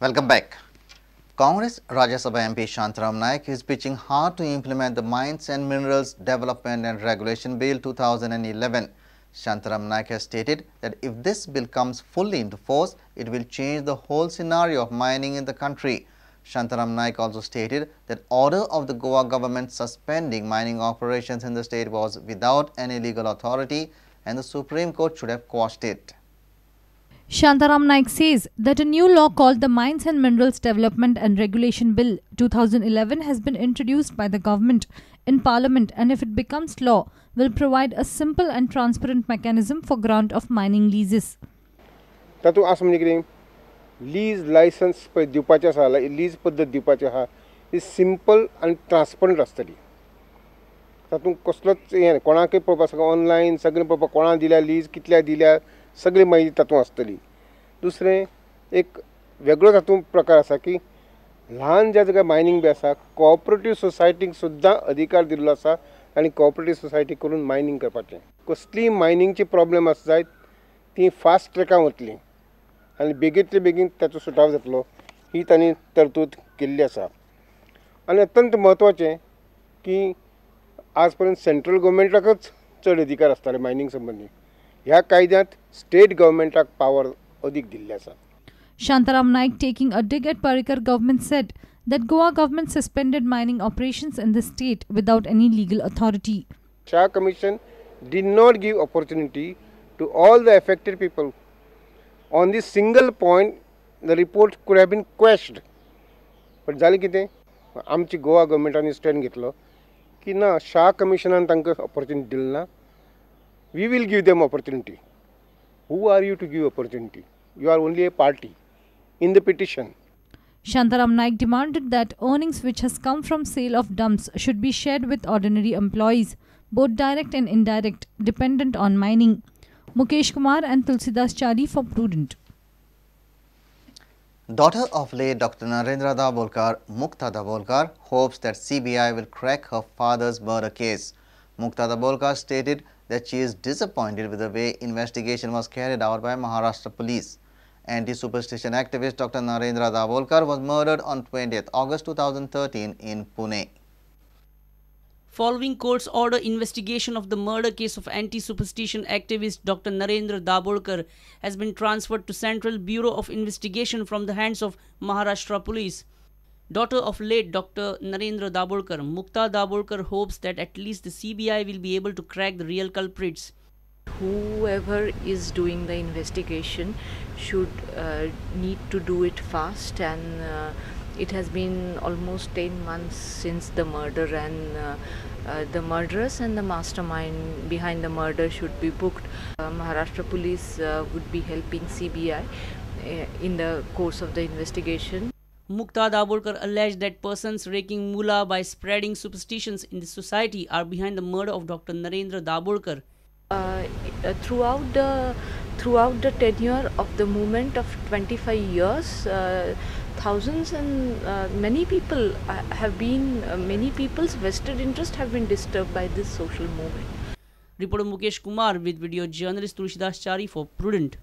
Welcome back. Congress Rajya Sabha MP Shantaram Naik is pitching hard to implement the Mines and Minerals Development and Regulation Bill 2011. Shantaram Naik has stated that if this bill comes fully into force, it will change the whole scenario of mining in the country. Shantaram Naik also stated that order of the Goa government suspending mining operations in the state was without any legal authority and the Supreme Court should have quashed it. Shantaram Naik says that a new law called the Mines and Minerals Development and Regulation Bill 2011 has been introduced by the government in Parliament, and if it becomes law, will provide a simple and transparent mechanism for grant of mining leases. तातूंत आसा म्हणजे कितें, lease licence पळय दिवपाचें आसा, lease पद्दत दिवपाची आसा, ती सिंपल आनी ट्रान्सपरंट आसतली. तातूंत कसलोच हें कोणाकय पळोवपाक सगळें ऑनलायन सगळें पळोवपाक, कोणाक दिल्या लीज, कितल्या दिल्या, सगळी म्हायती तातूंत आसतली. दुसरें एक वेगळो तातूंत प्रकार आसा की ल्हान ज्या जाग्यार मायनींग बी आसा, कोऑपरेटीव सोसायटीक सुद्दां अधिकार दिल्लो आसा आनी कोऑपरेटीव सोसायटी करून मायनींग करपाचें. कसलीय मायनींगची प्रॉब्लम आसा जायत ती फास्ट ट्रेकान वतली आनी बेगींतले बेगीन ताचो सुटाव जातलो, ही तांणी तरतूद केल्ली आसा. आनी अत्यंत म्हत्वाचें की आज पर्यंत सेंट्रल गव्हर्मेंटाकच चड अधिकार आसताले मायनींग संबंदी, ह्या कायद्यांत स्टेट गव्हर्मेंटाक पावर अदीक दिल्ली आसा. Shantaram Naik, taking a dig at Parrikar government, said that Goa government suspended mining operations in the state without any legal authority. Shah Commission did not give opportunity to all the affected people. On this single point, the report could have been quashed. But जालें कितें, आमची Goa गव्हर्मेंटान stand घेतलो की ना, शाह कमिशनान तांकां opportunity दिली ना, we will give them opportunity. Who are you to give opportunity? You are only a party in the petition. Shantaram Naik demanded that earnings which has come from sale of dumps should be shared with ordinary employees, both direct and indirect, dependent on mining. Mukesh Kumar and Tulsidas Chari for Prudent. Daughter of late Dr. Narendra Dabholkar, Mukta Dabholkar, hopes that CBI will crack her father's murder case. Mukta Dabholkar stated that she is disappointed with the way investigation was carried out by Maharashtra police. Anti-superstition activist Dr. Narendra Dabholkar was murdered on 20th August 2013 in Pune. Following court's order, investigation of the murder case of anti-superstition activist Dr. Narendra Dabholkar has been transferred to Central Bureau of Investigation from the hands of Maharashtra police. Daughter of late Dr. Narendra Dabholkar, Mukta Dabholkar, hopes that at least the CBI will be able to crack the real culprits. Whoever is doing the investigation should need to do it fast, and it has been almost 10 months since the murder, and the murderers and the mastermind behind the murder should be booked. Maharashtra police would be helping CBI in the course of the investigation. Mukta Dabholkar alleged that persons raking moolah by spreading superstitions in the society are behind the murder of Dr. Narendra Dabholkar. Throughout the tenure of the movement of 25 years, thousands and many people have been, many people's vested interest have been disturbed by this social movement. Reporter Mukesh Kumar with video journalist Tulsidas Chari for Prudent.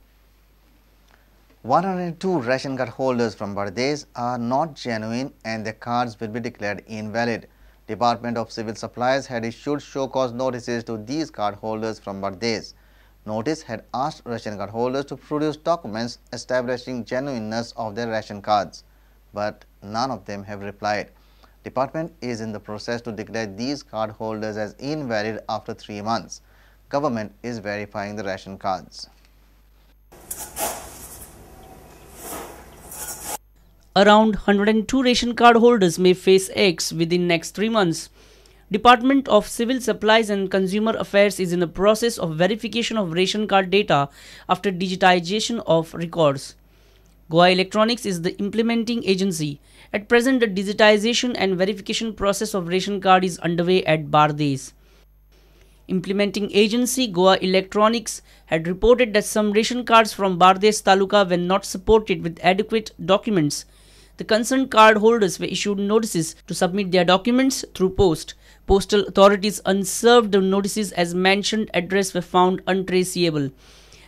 102 ration card holders from Bardez are not genuine and their cards will be declared invalid. Department of Civil Supplies had issued show cause notices to these card holders from Bardez. Notice had asked ration card holders to produce documents establishing genuineness of their ration cards, but none of them have replied. Department is in the process to declare these card holders as invalid after 3 months. Government is verifying the ration cards. Around 102 ration card holders may face X within next 3 months. Department of Civil Supplies and Consumer Affairs is in the process of verification of ration card data after digitization of records. Goa Electronics is the implementing agency. At present, the digitization and verification process of ration card is underway at Bardez. Implementing agency Goa Electronics had reported that some ration cards from Bardez Taluka were not supported with adequate documents. The concerned card holders were issued notices to submit their documents through post. Postal authorities unserved the notices as mentioned address were found untraceable.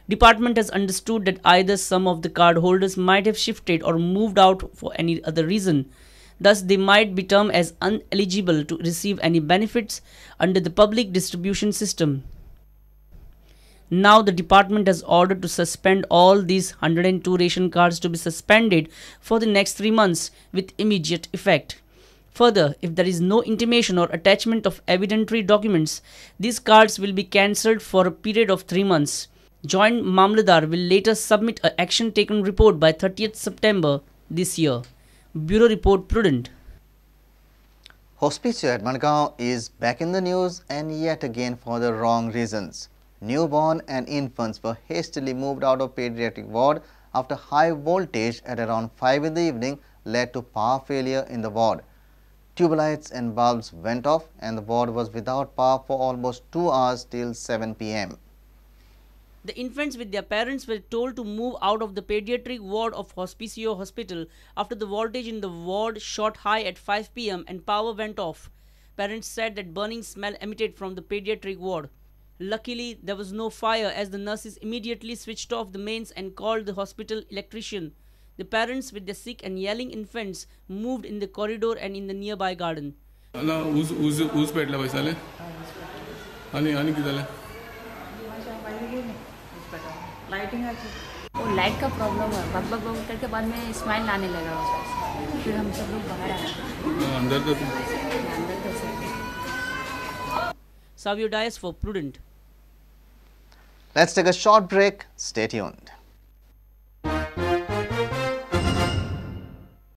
Department has understood that either some of the card holders might have shifted or moved out for any other reason. Thus, they might be termed as ineligible to receive any benefits under the public distribution system. Now, the department has ordered to suspend all these 102 ration cards to be suspended for the next 3 months with immediate effect. Further, if there is no intimation or attachment of evidentiary documents, these cards will be cancelled for a period of 3 months. Joint Mamladar will later submit an action taken report by 30th September this year. Bureau Report, Prudent. Hospicio at Madgaon is back in the news and yet again for the wrong reasons. Newborn and infants were hastily moved out of pediatric ward after high voltage at around 5 in the evening led to power failure in the ward. Tube lights and bulbs went off and the ward was without power for almost 2 hours till 7 p.m. The infants with their parents were told to move out of the pediatric ward of Hospicio Hospital after the voltage in the ward shot high at 5 p.m. and power went off. Parents said that burning smell emitted from the pediatric ward. Luckily, there was no fire as the nurses immediately switched off the mains and called the hospital electrician. The parents with their sick and yelling infants moved in the corridor and in the nearby garden. वो light का problem है, बग बग बग करके बाद में smile आने लगा उसको, फिर हम सब लोग बाहर आए अंदर तो Savio Dias for Prudent. Let's take a short break. Stay tuned.